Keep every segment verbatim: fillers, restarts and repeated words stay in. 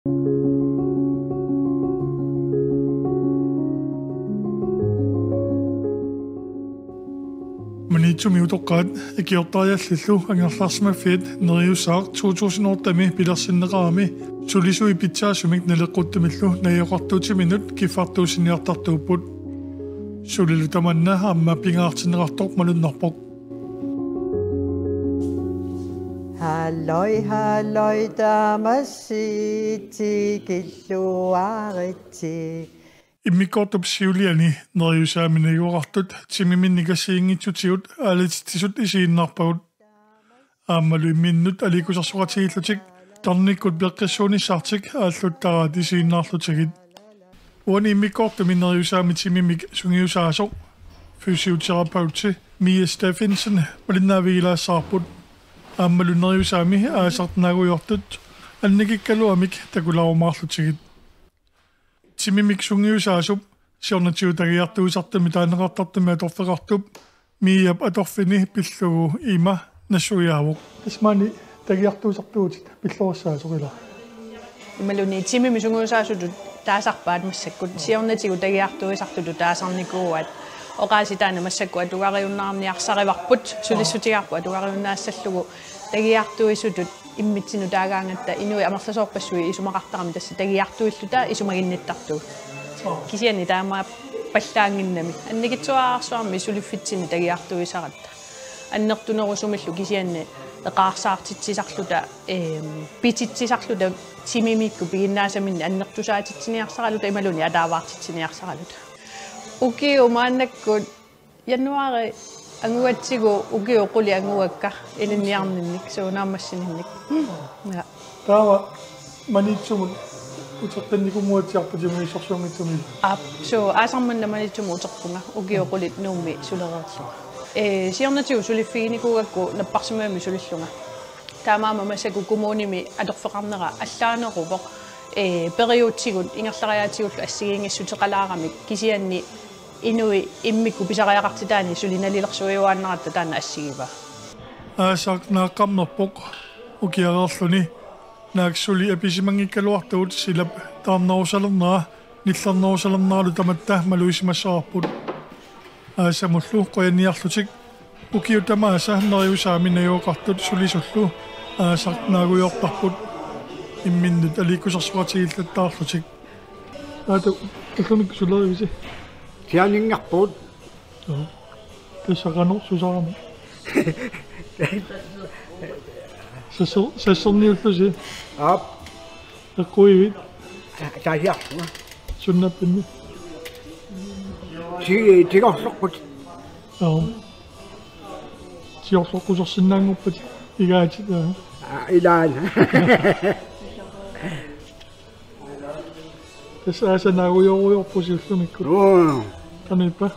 Maniitsumi utoqqaat ikiortariallillu angerlarsimaffiat Neriusaaq to tusind otte-mi pilersinneqarami sulisui pitsaasumik naleqquttumillu najugaqartuutiminut kiffartuussiniartartuupput. Sulilu tamanna aamma pingaartinneqartoq malunnarpoq. Halløj, halløj, tamassi tikilluaritsi. Immikkoortup siuliani Neriusaami najugaqartut timiminnik assigiinngitsutigut aalatitsisut isiginnaarpagut. Aammalu imminnut aliikkusersoqatigiillutik tarnikkut peqqissuunissartik aalluttaraat isiginnaarlutigit. Uani immikkoortumi Neriusaami timimik sungiusaasoq fysioterapeuti Mia Steffensen malinnaavigilaassavarput. Aammalu Neriusaami aasaq naagujoortut annikikkaluamik takulaarumaarlutigit. Timimik sungiusaasup siornatigut tagiartuisartumi taaneqartartumi atorfeqartup Miap atorfini pillugu ima nassuiaavoq. Tassa maani tagiartuisartuutit pillorissaasoq, ilaa? Imaluunniit timimik sungiusaasutut taasarpaat massakkut, siornatigut tagiartuisartutut taasarnikuuaat. Oqaasii taanna massakkut atugariunnaarniarsarivarput, sulissutigaarput atugariunnaassallugu tagiartuisutut immitsinnut taagaangatta inuit amerlasoorpassuit isumaqartaramik tassa tagiartuilluta isumaginnittartugut. Kisianni taamaappallaannginnami. Annikitsuararsuarmi suliffitsinni tagiartuisaratta. Annertunerusumillu kisianni eqaarsaartitsisarluta, eem, pititsisarluta timimiikkut piginnaasaminnik annertusaatitsiniarsaraluta imaluunniit ataavartitsiniarsaraluta. Ukiut maannakkut januaari angugatsigu ukiut qulit angugakka ilinniarninnik, suu, naammassininnik. Ja. Taava Maniitsumut uteqqinnikumuatsiarpit timmisarsuanngitsumik? Aap, suu, aasaq manna Maniitsumut uterpunga ukiut qulit Nuummi sulereerlunga. Ee, siornatigut suliffiginikuugakku napparsimmavimmi sulillunga. Taamaammat massakkut kommunimi atorfeqarnera allaaneruvoq. Ee, periutsigut ingerlariaatsigullu assigiinngissuteqalaaramik kisianni inuit immikkut pisariaqartitaanni suli nalilersuiuaannaratta taanna assigiva. Aasaq naaqqammerpoq ukiareerluni. Naak suli apisimanngikkaluartugut silap taarnerusalernera nillernerusalerneralu tamatta malugisimasuarput. Aasamullu qujanniarlutik ukiut tamaasa Neriusaami najugaqartut sulisullu aasaq naagujoortarput imminnut aliikkusersoqatigiillattaarlutik. Aatu, ullumikkut sulerivisi? Sianingarput. Joo. Tassa qanoq susarama? Sasso-, sassorniullusi? Aap. Eqquivit? Taasiarpunga. Sunnappinni? Ti-, tigorloqqut. Joo. Tigorloqqusersinnaanngorpat igaatit, aa. Aa, ilaana. Tassa aasaq naagujorujoorpusi ullumikkut. Joo. Qanoq ippa?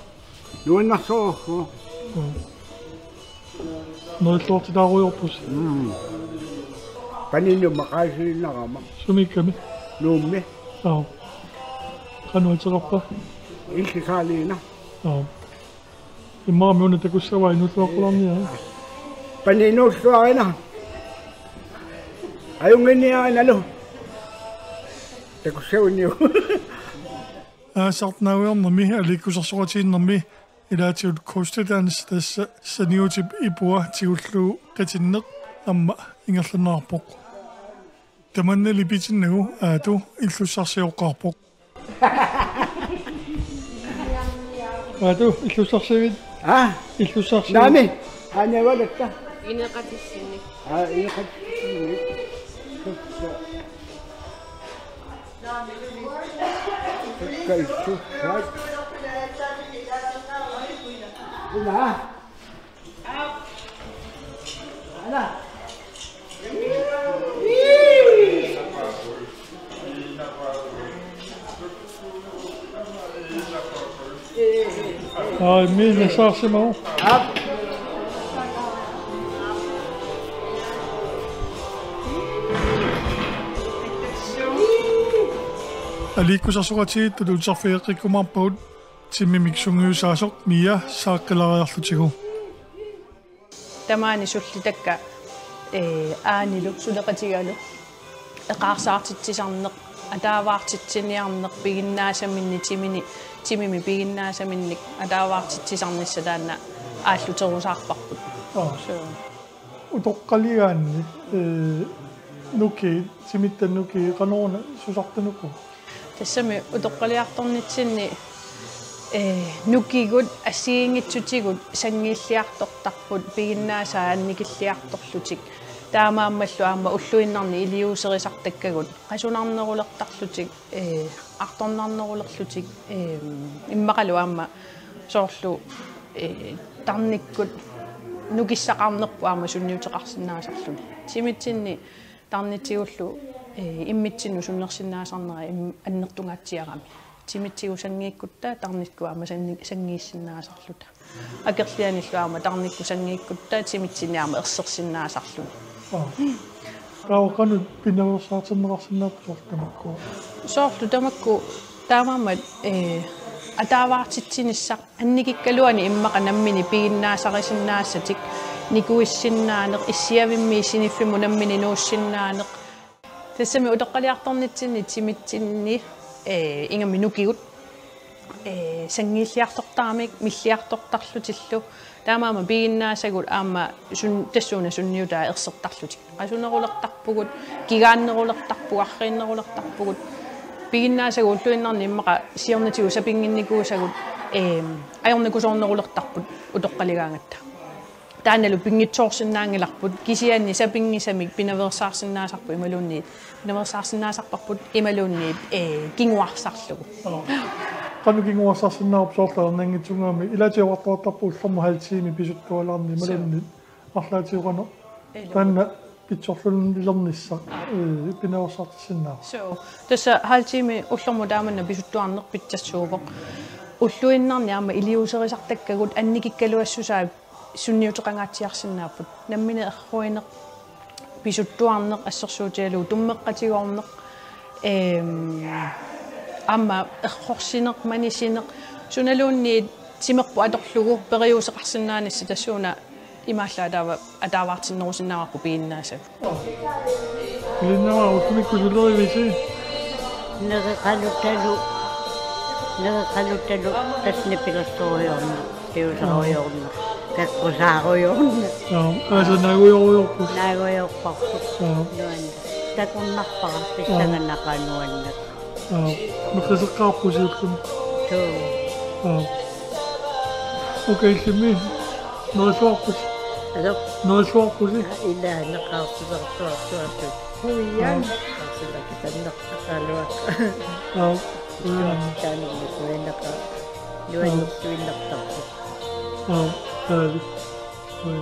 Nuannersoorpoq. Joo. Nerilluartitaarujoorpusi. Mm. Paninnut maqaasiinnarama. Sumiikkami? Nuummi. Joo. Qanoq ateqarpa? Illu Saaliina. Joo. Immaqa una takussavaa inuulluaqqulaarniaruk. Paninnulluarina. Ajunnginniarinalu. Takussagunniuk. Aasaq naagujoornermi aliikkusersoqatigiinnermi ilaatigut Kostedans tassa saniutip ipua tigullugu qitinneq aamma ingerlanneqarpoq. Tamannali pitinnagu Aatu illussarsioqqaarpoq. Aatu, illussarsiavit? Aa? Illussarsiavit? Naamik. Aaniavalatta. Ineqatissinnik. Aa, ineqatissinnik. Tassa. Tassa illussat. Una. Ai, mine saarsimavoq. Aliikkusersoqatigiittut uterfigeqqikkumaarpagut timimik sungiusaasoq Mia saaqqilaariarlutigu. Tamaani sullitakka, ee, Aanilu suleqatigalu. eqaarsaartitsisarneq, ataavartitsiniarneq piginnaasaminnik timini, timimi piginnaasaminnik ataavartitsisarnissaq taanna aalluterusaarparput. Aa. So. Utoqqaligaanni, ee, nukiit, timitta nukiit, qanoruna susartanuku? Tassami utoqqaliartornitsinni, ee, nukigut assigiinngitsutigut sanngiilliartortarput piginnaasaat annikilliartorlutik. Taamaammallu aamma ulluinnarni iliuuserisartakkagut qasunarnerulertarlutik, ee, artornarnerulerlutik, ee, immaqalu aamma soorlu, ee, tarnikkut nukissaqarnerput aamma sunniuteqarsinnaasarluni. Timitsinni tarnitsigullu, ee, immitsinnut sunnersinnaasarnera im-, annertungaatsiarami. Timitsigut sanngiikkutta tarnikkut aamma sanni-, sanngiissinnaasarluta. Akerlianillu aamma tarnikkut sanngiikkutta timitsinni aamma ersersinnaasarluni. Aa. Taava qanoq pinaveersaartinneqarsinnaapput soorlu tamakku? Soorlu tamakku taamaammat, ee, ataavartitsinissaq annikikkaluani immaqa nammineq piginnaasarisinnaassatik, nikuissinnaaneq, issiavimmi siniffimmut nammineq nuussinnaaneq. Tassami utoqqaliartornitsinni timitsinni, ee, ingammik nukigut, ee, sanngiilliartortaramik milliartortarlutillu. Taamaammat piginnaasagut aamma sun-, tassuuna sunniutaa ersertarlutik. Qasunerulertarpugut, kigaannerulertarpugut, arriinnerulertarpugut. Piginnaasagut ulluinnarni immaqa siornatigut sapinnginnikuusagut, ee, ajornakusoornerulertarput utoqqaligaangatta. Taannalu pinngitsoorsinnaanngilarput, kisianni sapinngisamik pinaveersaarsinnaasarput imaluunniit, pinaveersaarsinnaasarparput imaluunniit, ee, kinguarsarlugu. Aa. Qanoq kinguarsarsinnaavarput soorlu ajornanngitsunnguamik, ilaatigut oqartuartarput ullormut halv time pisuttualaarneq imaluunniit arlaatigut qanoq. Elu. Taanna pitsorlulernissaq, ee, pinaveersaartissinnaavoq. So, tassa halv time ullormut taamanna pisuttuarneq pitsassuuvoq. Ulluinnarni aamma iliuuserisartakkagut annikikkaluassusaat sunniuteqangaatsiarsinnaapput. Nammineq erruineq, pisuttuarneq, assersuutigalugu tummeqqatigoorneq, eem, aamma errorsineq, manisineq, sunaluunniit timerput atorlugu periuseqarsinnaanissaq tassuuna imaallaat taava ataavartinnerusinnaavarput piginnaasagut. Ilinnava ullumikkut sulerivisi? Nereqalutalu, nereqalutalu tassa nipilersorujoorneq, piusarujoorneq, kaqqusaarujoorneq. Aa, aasa naagujorujoorput. Naagujoorparput. Aa. Nuann-, takunnarpara pissanganaqaa nuanneq. Aa, meqqiseqqaarpusi ullumi. Suu. Aa. Okay, illimmi. Nerissuarpusi. Alo. Nerissuarpusi. Aa, ilaa, neqaarsuartuartuartut. Huian. Aa. Qaarsilakitannaq. Aqaluaq. Aa. Taanna kuinnaqa. Nuannersuinnartarput. Aa, taali. Ui.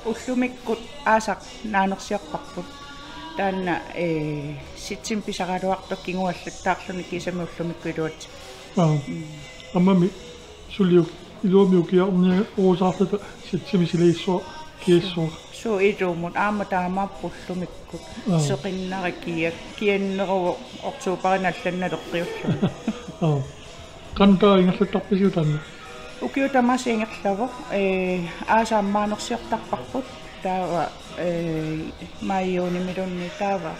Ullumikkut aasaq naanersiorparput. Taanna, ee, sitsimik pisaraluartoq kinguallattaarluni kiisami ullumikkut iluatsippoq. Aa. Mm. Aammami suliuk iluamik ukiarniarusaarluta sitsimik silagissuaq kiassuaq. Suu, ilummut aamma taamaappoq ullumikkut. Aa. Seqinnera kia-, kianneruvoq oktoberini allanut naleqqiulluni. Aa. Qanoq taava ingerlattarpisiuk taanna? Ukiut tamaasa ingerlavoq, ee, aasaq ammaanersiortarparput, taava, ee, maajip juunimiluunniit taava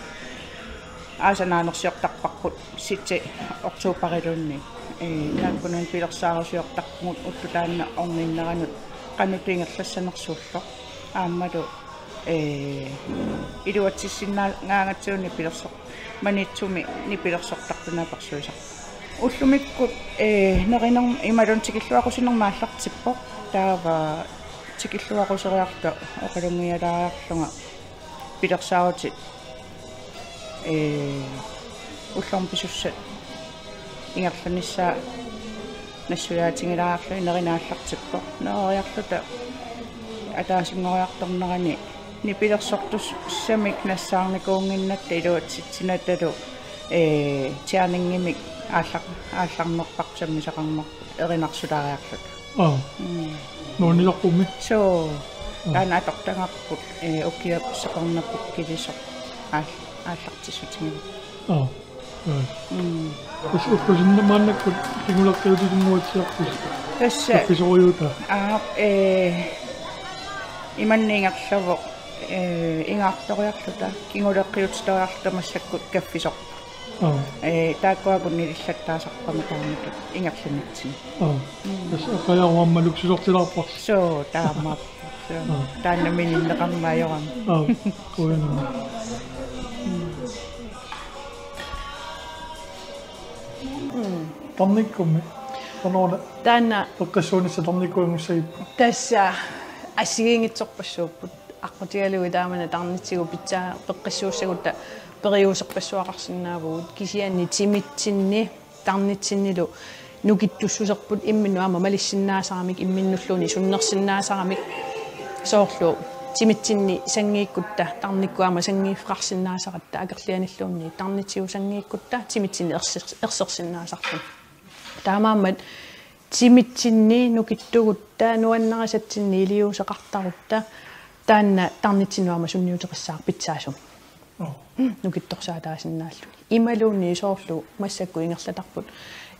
aasaq naanersiortarparput, sitsi oktoberilluunniit, ee, taakkununnga pilersaarusiortarpugut ulloq taanna orninneranut qanoq ingerlassanersuullugu. Aammalu, ee, iluatsissinnaagaangatsigu nipilersor-, Maniitsumi nipilersortartut naapersuisarput. Ullumikkut, ee, neriner-, imaluunniit tikilluaqqusinermi aallartippoq. Taava tikilluaqquseriarluta oqalunngialaariarlunga pilersaarutit, ee, ullormut pisussat ingerlanissaat nassuiaatigilaariarlugit nerineq aallartippoq. Nereriarluta ataasinngoriartornerani nipilersortussamik nassaarnikuunnginnatta iluatsitsinatalu, ee, terningimik aallar-, aallarnerparput sammisaqarnerput erinarsulaariarluta. Aa. Mm. Nuannisarpummi? Suu. Aa. Taanna atortagarput, ee, ukiaq soqarnerput kilisoq aal-, aallartissutigivoq. Aa. Aa. Mm. Tassa ullup sinna maannakkut kingulaqqiutisinnguatsiarpusi. Tassa. Kaffisorujuutaa. Aa, ee, imanna ingerlavoq. Ee, ingaartoriarluta, kinguleqqiuttoriarluta massakkut kaffisorput. Aa. Ee, taakkua kunnillattaasarpagut taamatut ingerlanitsinni. Aa. Mm. Tassa Kaja aamma luksusortilaarparsi. Soo, taamaappoq. Soo. Aa. Taanna mininneqarneq ajorami. Aa, qujanaq. Mm. Tarnikkumi. Qanoruna. Taanna. Peqqissuunissaq tarnikkuunngussagippoq. Tassa assigiinngitsorpassuupput. Aqqutigalugit taamani tarnitsigut pitsaa peqqissuussagutta periuseqarpassuaqarsinnaavugut, kisianni timitsinni tarnitsinnilu nukittussuserput imminnut aamma malissinnaasaramik imminnulluunniit sunnersinnaasaramik, soorlu timitsinni sanngiikkutta tarnikkut aamma sanngiiffeqarsinnaasaratta akerlianilluunniit tarnitsigut sanngiikkutta timitsinni erser-, ersersinnaasarluni. Taamaammat timitsinni nukittugutta nuannarisatsinni iliuuseqartarutta taanna tarnitsinnut aamma sunniuteqassaaq pitsaasumik. Aa. Nukittorsaataasinnaalluni. Imaluunniit soorlu massakkut ingerlatarput,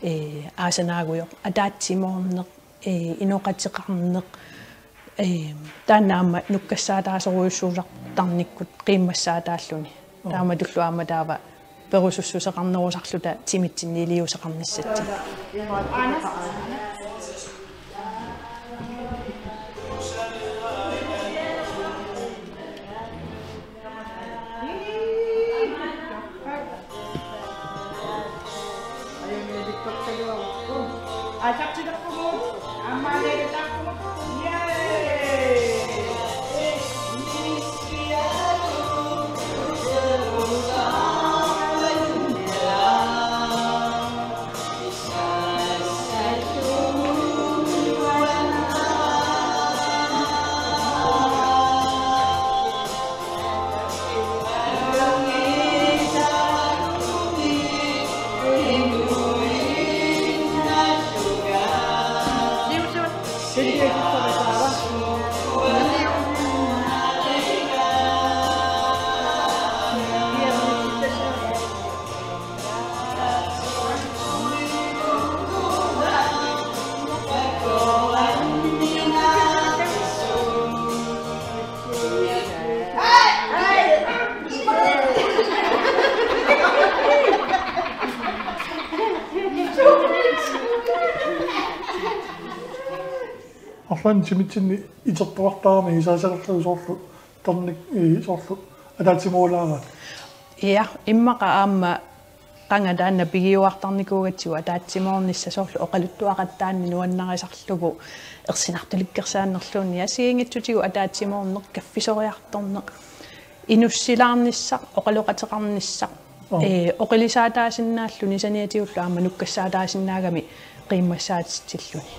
ee, aasanaagujoq, ataatsimoorneq, ee, inoqateqarneq, ee, taanna aamma nukkassaataasorujussuusarpoq tarnikkut qiimmassaataalluni. Aa. Taamatullu aamma taava perusussuseqarnerusarluta timitsinni iliuuseqarnissatsinnut. Arlaannik timitsinni itertoqartarami isaasalerlugu soorlu tarnik-, ii, soorlu ataatsimoorlaaraat. Ja, immaqa aamma qanga taanna pigiuartarnikuugatsigu ataatsimoornissaq, soorlu oqaluttuaqattaanni nuannarisarlugu ersinartulikkersaannerluunniit assigiinngitsutigut ataatsimoorneq, kaffisoriartorneq, inussilaarnissaq, oqaloqateqarnissaq, aa, ee, oqilisaataasinnaalluni saniatigullu aamma nukkassaataasinnaagami qiimmassaatitsilluni.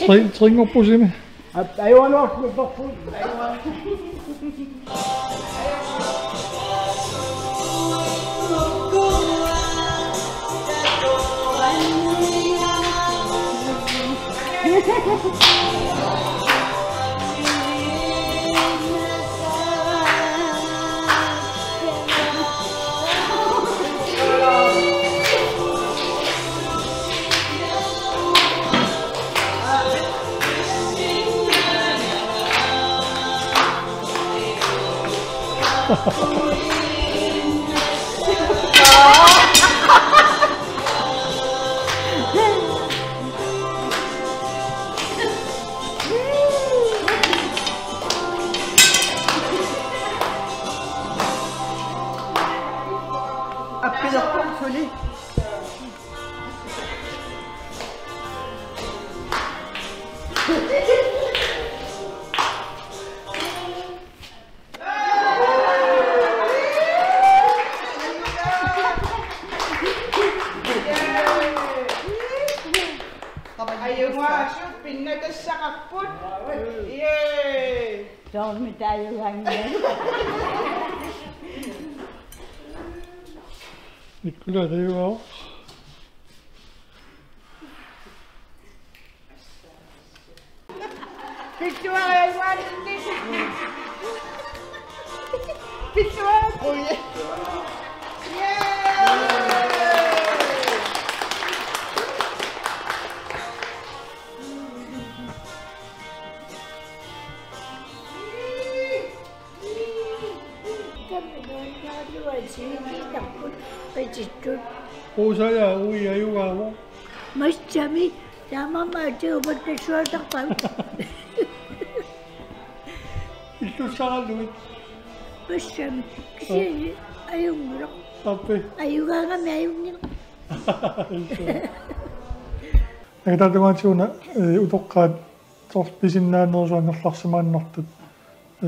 Trin-, trinngorpusimi. Ajualuarluarput. Appilerpoq suli. Ajugaasut pinnatassaqarput. Yay! Soormi taajugaangia. Nikolaj Rivaus. Picture, everyone. Picture. Oh, yeah. Yay! Kamminuannaruatsivigiinnarput qitittut. Uusaja ui ajugaavoq. Massami taamaammat atuupat tassuatarpavut. Illussaralugit. Massami kisianni ajunngilaq. Tappi. Ajugaagami ajunngilaq. Illu. Nagataatigut una, eh, utoqqaat soorlu pisinnaanerusoq angerlarsimaannartut. Ee,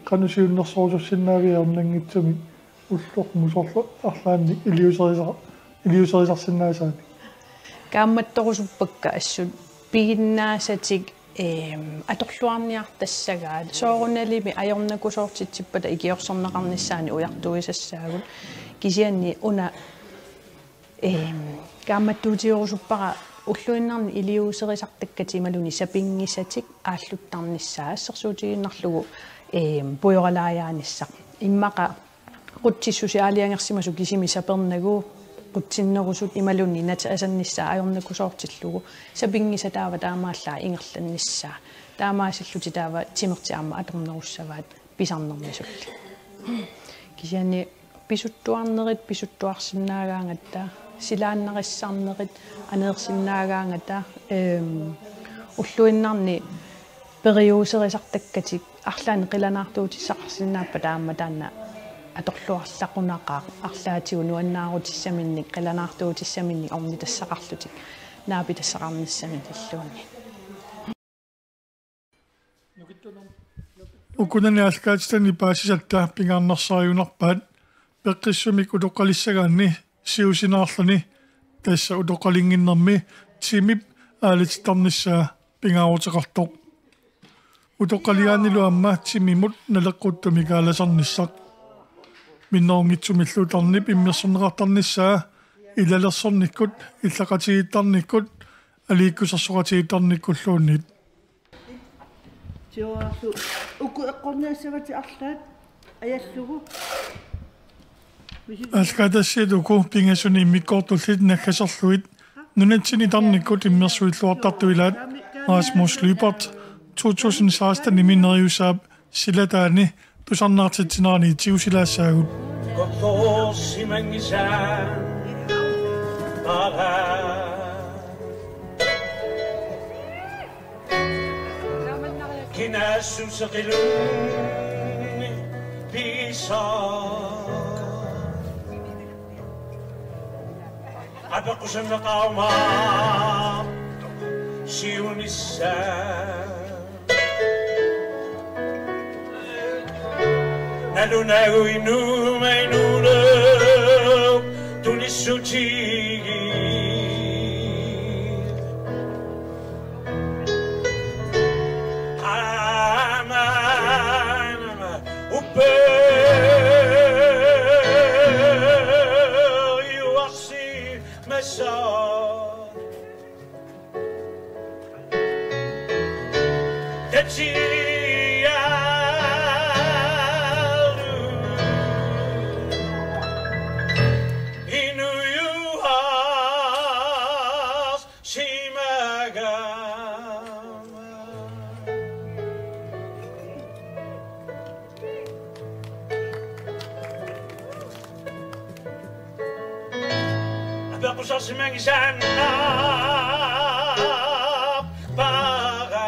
qanoq siunnersorusussinnaaviuk ajornanngitsumik ulloq soorlu arlaannik iliuuserisa-, iliuuserisassinnaasaannik? Kaammattorusuppakka assut piginnaasatik, eem, atorluarniartassagaat. Soorunalimi ajornakusoortitsippata ikiorserneqarnissaannik ujartuisassaagut. Kisianni una Ehm, kaammattuutigerusuppara ulluinnarni iliuuserisartakkatik imaluunniit sapinngisatik aalluttarnissaat assersuutigiinnarlugu, ehm, pujoralaajaanissaq. Immaqa qutsissusiaaliangersimasut kisimik sapernagu qutsinnerusut imaluunniit natasannissaat ajornakusoortillugu sapinngisaq taava taamaallaat ingerlannissaa. Taamaasillutik taava timertik aamma atornerussavaat pisarnermisulli. Kisianni pisuttuarnerit, pisuttuarsinnaagaangatta, silaannarissarnerit, aneersinnaagaangatta, ehm, ulluinnarni periuserisartakkatik arlaannik qilanaartuutissaqarsinnaappata aamma taanna atorluarlaqunaqaaq, arlaatigut nuannaarutissaminnik, qilanaartuutissaminnik ornitassaqarlutik, naapitassaqarnissaminilluunniit. Ukunani aallakaatitani paasisatta pingaarnersaajunarpaat peqqissumik utoqqalissagaanni siusinaarluni, tassa utoqqalinnginnermi timip aalitittarnissaa pingaaruteqartoq. Utoqqaliaanilu aamma timimut naleqquttumik aalasarnissaq. Minnerunngitsumillu tarnip immersorneqartarnissaa ilalersornikkut, illaqatigiittarnikkut, aliikkusersoqatigiittarnikkulluunniit. Siorarsu uku eqqorniassavatit arlaat ajallugu. Aallakaatitassiat uku pingasuni immikkoortullit naggaserlugit nunatsinni tarnikkut immersuilluartartut ilaat Rasmus Lyberth to tusind seksten-imi neriusaap silataani tusarnaartitsinerani tigusilaassaagut. Kotoosimangisaa para. Kinaassuseqilunni piisaa. Apeqquserneqaruma siunissaa. Nalunagu inuup inuuneq tunissutigit. Aamma upperiuarsimasoq. Apeqqusarsimanngitsoorpara.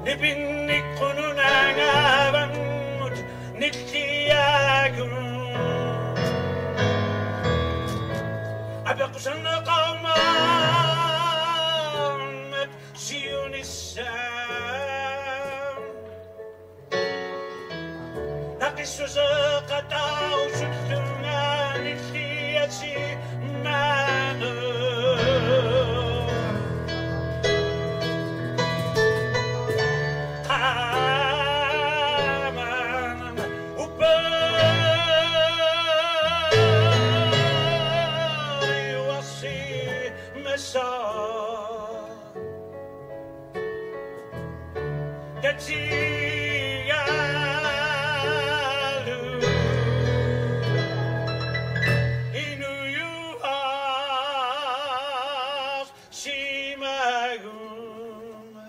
Nipinnik qununaagaavannut nilliagut. Apeqqusarneqarumaarmat siunissaq. Naqissuseqataarusuttunga nilliasimmagu. Qaamani upperisarsimassaaq. Tatialu inuujuarsimaguma.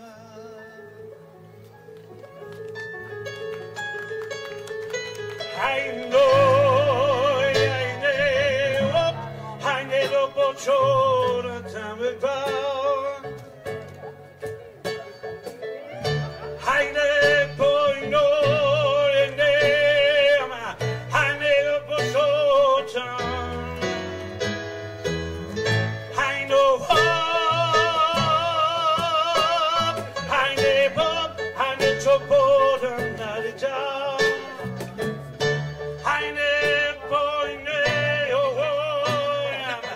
Haino, haino, op, haino, pochora, tamagua. Haine poino enema, haine posotan. Haino hop, haine pop, haine chopotan nalita. Haine poine oh, oh,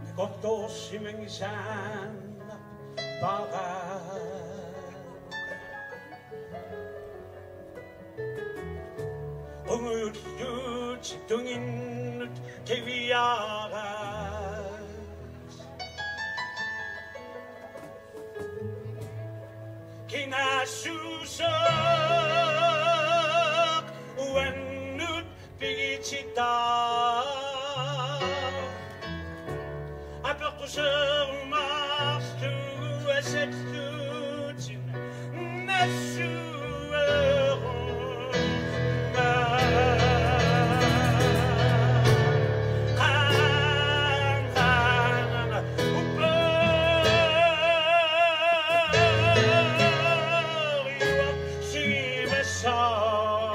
Nakortoorsimanngitsoorpara. Qungujulluunniit tunginnut qiviaraat. Kinaassuseq uannut pigititaa. Apeqquseerumaarlugu asalluutit nassueruma. Qaangaana upperiuarsimassaaq.